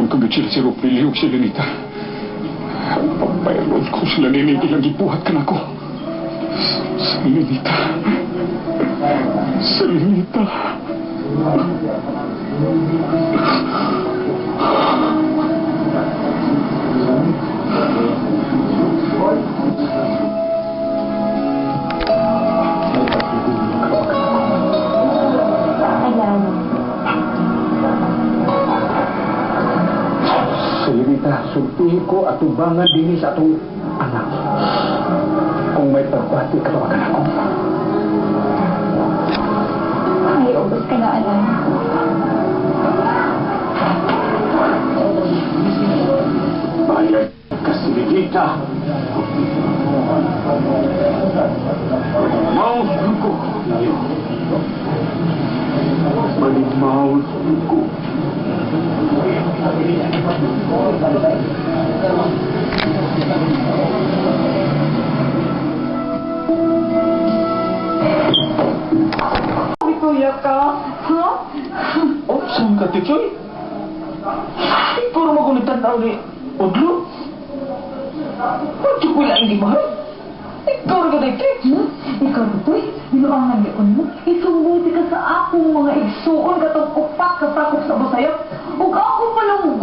Pabayron ko gyud sila si Rupilio ug si Lenita. Pabayron ko sila nini ilang gibuhat kanako. Si Lenita. Si Lenita. Ayan. Selenita, sultihi ko at tubangan dinhi sa atong anak. Kung may pagbati ka, tawagan ako. Ay, ubos ka na, Alan. Bayad ka, Selenita. Malimaw ko ninyo. Malimaw ko. Ay, kuya ka. Ha? Oh, saan ka, Tichoy? Ikaw naman kung nagtanaw ni Odlo. Bakit ko lang hindi mahal? Ikaw rin ka dito. Hmm? Ikaw, Rutoy, binuangan ni mo. Isumbuti ka sa akong mga igsuon katong upat ka sakop sa Busayok. Ug ako palang